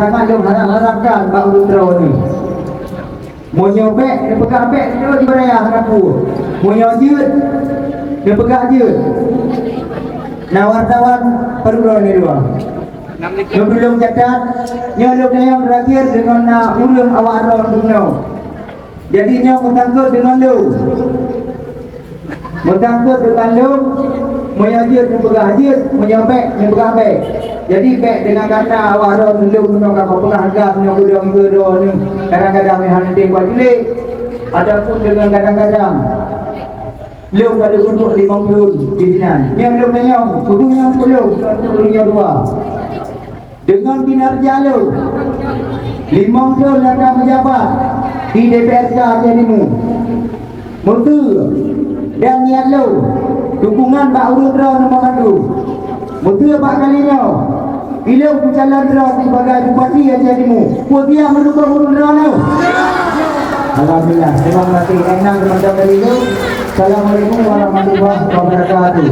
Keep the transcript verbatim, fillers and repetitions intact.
Sangat lôn harap-harapkan bak ulôn droeneuh. Meunyoe bék, neupeugah bék, neupeugah bék, hana peue. Meunyoe jeuet, neupeugah jeuet. Na wartawan, peureuloe neudua. Lôn tulông catat, nyoe lôn tanyong terakhir deungon na ureuëng awak droe bunoe. Jadi nyoe meusangkot deungon lôn. Meusangkot deungon lôn, meunyoe jeuet neupeugah jeuet, meunyoe bék neupeugah bék. Jadi bék deungon gata awak droe lôn meunyoe ka peugah gam nyoe kudong keu droeneuh, kadang-kadang meuhan teuh buat julek, ataupun deungon kadang-kadang lôn ka lheueh uduek limong thon di sinan. Nyoe lôn tanyong, kudu nyang peulom, nyoe dua. Deungon kinerja lôn limong thon lagak meujabat di D P R K Aceh Timu, meuteue dan niat lôn dukungan bak ureuëng droeneuh mandum. Meuteue bak kali nyoe, ilôn peucalon droe sibagai Bupati Aceh Timu. Peue siap meudukong ureuëng droeneuh? Alhamdulillah, terima kasih. Enang teman-teman itu. Assalamualaikum warahmatullahi wabarakatuh.